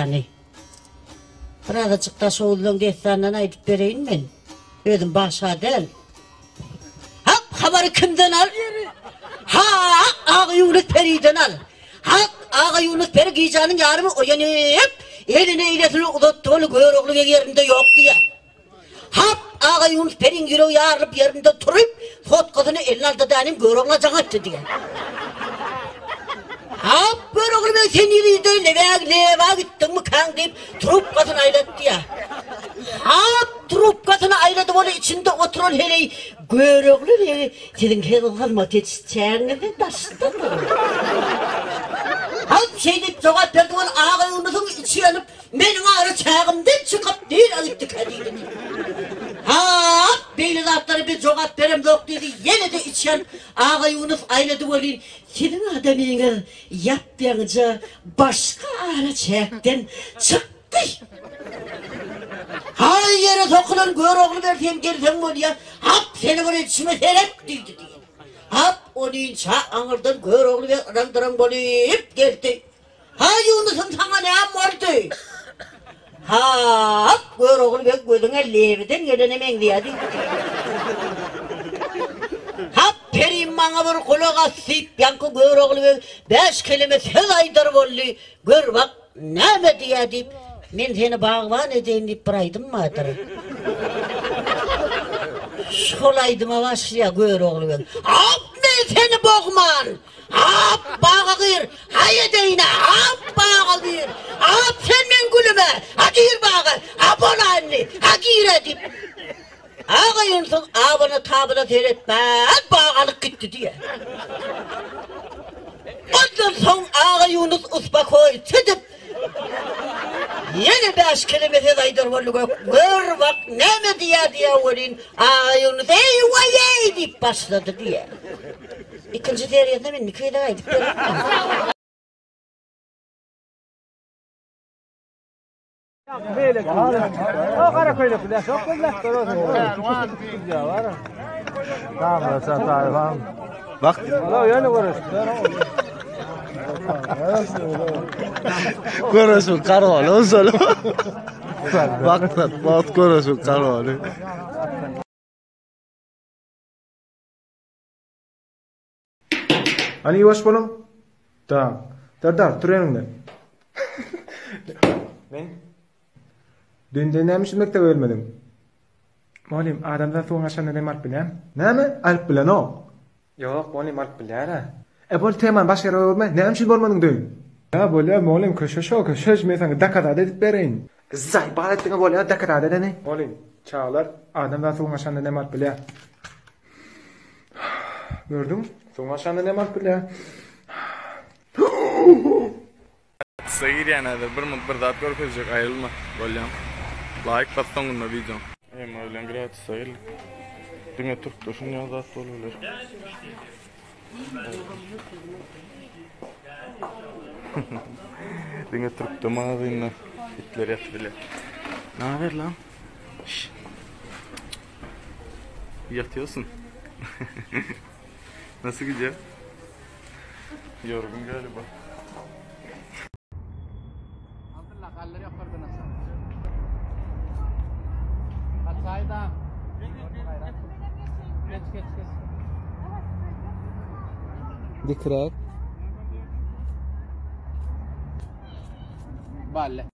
dessany. Birazajyk Daşoguzlaň dessandan aýdyp bereýin men. Özüm bagşa däl. Hak habary kimden al? Ha, Aga Ýunus periden al. Hak Aga Ýunus peri gijäniň ýarymy oýanyp, elini eýlesine uzatdy, ol Görogly beg ýerinde ýok diýýär. Hak Aga Ýunus periň ýüregi ýarylyp ýerinden turup, sotkasyny eline aldy dänim Görogla jaň etdi diýýär. Hak Görogly beg sen nirede lebäg leba gitdiňmikäň diýip trubkasyny aýlady diýýär. Hak trubkasyny aýlady ol içinde oturan heleý Görogly begi siziň hyzmat ediş çägiňizden daşdadyr. Hak şeýdip jogap berdi ol Aga Ýunusyň içi ýanyp Meniň ara çägimden çykyp nirä gitdikä diýdi. Hap, beýle zatlara biz jogap beremzok diýdi. Ýene-de içýan Agaýunus aýlady welin, siziň adamyňyz ýap-ýaňyja başga ara çäkden çykdy. Haý, ýere sokulan Görogly ber sen gelseň bolýa, hap, seni bir edişime seret diýdi diýdi. Hap, onynça aňyrdan Görogly beg yrandyran bolup geldi. Haý, Ýunusym, saňa näme boldy? Ha-ap, Görogly beg gözüňe lebiden gelene meňzeýär diýdi. Hap, perim maňa bir gulak as diýip, ýaňky Görogly beg bäş keleme söz aýdar boldy. Gör bak, näme diýýär diýip, men seni bagban edeýin diýip bir aýdym bardyr. Şol aýdyma başlaýar Görogly beg. Hap, men seni bogman! Hap, baga gir! Haý edeýin-ä! Hap, baga gir! Hap, sen meň gülüme! Ha, gir baga! Ha, bol-a indi! Ha, gir-ä! diýip, Aga Ýunsuň abyna-tabyna seretmän baga alyp gitdi diýýär. Ondan soň Aga Ýunus uspakoýit edip, ýene bäş keleme söz aýdar boldy gök, gör bak, näme diýýär diýýär welin, Aga Ýunus eý, waý-eý diýip başlady diýýär. Ikinji seriýasyny men indiki gezek aýdyp bererin. Bak. Görüşün karvaly uzalı. Bak bak görüşün karvaly. Hany ýuwaş boluň. Tak. Serdar, tur ýeriňden. Men? Düýn sen näme üçin mekdebe gelmediň? Mugallym, adamzat suwuň aşagynda dem alyp bilýärmi? Näme? Alyp bilenok. Ýok, mugallym alyp bilýär-ä. E bol temany başga ýere öwürme. Näme üçin bolmadyň düýn? Ýa bolýar, mugallym, köşeş o, köşeş, men saňa dokazat edip bereýin. Zaýbal etdiňä bolýar, dokazat edeni. Mugallym, çagalar, adamzat suwuň aşagynda dem alyp bilýär. Gördüň? Suwuň aşagynda dem alyp bilýär. Kysga girýän häzir bir mut bir zat görkezjek aýrylma bolýam laýk bas soňunda wideoň. Emma bilen gratisa geldik. Diňe türkde şunýa zat bolup biler. Diňe türkde magazynda itler ýatyp bilýär. Naber lan? Şş. Ýatýarsyn. Nasıl gidiyor? Yorgun galiba. Abdullah kaldyr ýokardan aşak. Gaçaýda. Geç geç geç. Dikräk. Balle.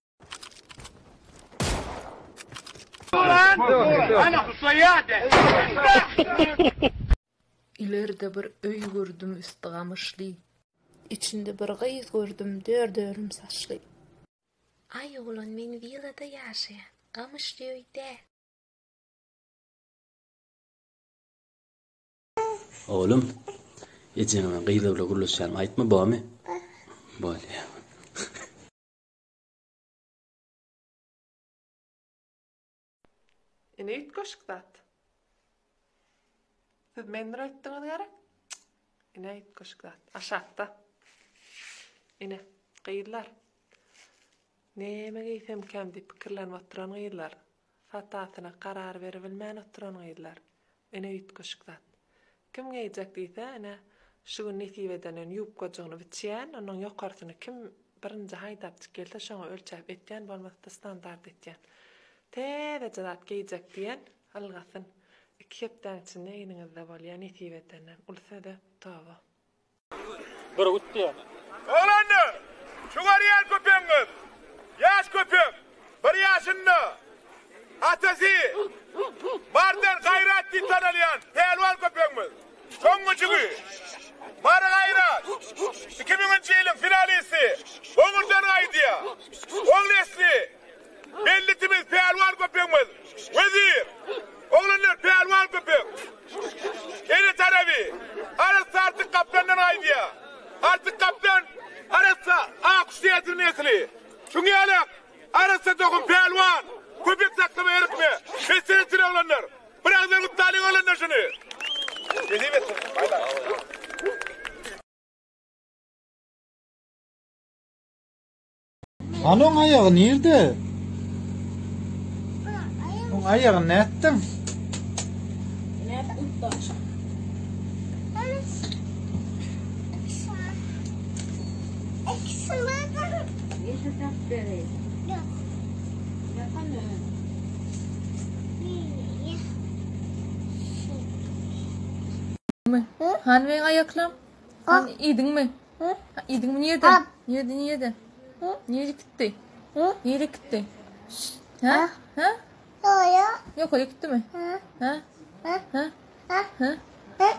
Ileride bir öý gördüm üsti gamyşly. Içinde bir gyz gördüm dört örüm saçly. Aý oglan men willada ýaşaýan, gamyşly öý däl. Oglum, ejeňe men gyzlar bilen gürleşýänim aýtma, bormy? Bolýa. Ine üýtgeşik zat. Siz mendir öýtdüňiz gerek? Ine üýtgeşik zat. Aşakda. Ine, gyzlar. Näme geýsemkäm diýip pikirlenip oturan gyzlar. Satasyna karar beribilmän oturan gyzlar. Ine üýtgeşik zat. Kim geýjek diýse, ine, şu gün nesip edenden ýubkajygyny biçýän, onuň ýokarsyny kim. Birinji haýdapjyk gelse şoňa ölçäp etýän bolmasa-da standart etýän. Täzeje zat geýjek diýen ylgasyn. Iki hepdäň içinde egniňizde bolýa nesip edenden. Uly söze toba. Bürgüt diýen. Oglanlar, şu görýän köpegiňiz ýaş köpek, bir ýaşynda. Atasy Mardan Gaýrat diýip tanalýan pälwan köpegimiz. Soň güjügi Mary Gaýrat, iki müňünji ýylyň finalisti, Goňurdan gaýdýar. Oň nesli Bellitimiz pälwan köpegimiz Wezir. Oglanlar pälwan köpek. Ene taraby arassa Artyk Gaplandan gaýdýar. Artyk Gaplan arassa Ak Şteýatyň nesli. Şuň ýalak arassa tohum pälwan köpek saklama erikme. Besdir etsin oglanlar. Bir agzan gutlalyň oglanlar şuny. Nesip etsin. Hany oň aýagy nirde? Oň aýagyny nätdiň? Hany meň aýaklam? Hany iýdiňmi? Iýdiňmi nirde? Nirde nirde? Nirde gitdi? Nirde gitdi? Ha? Ha? Ýokary gitdimi? Ha? Ha? Ha?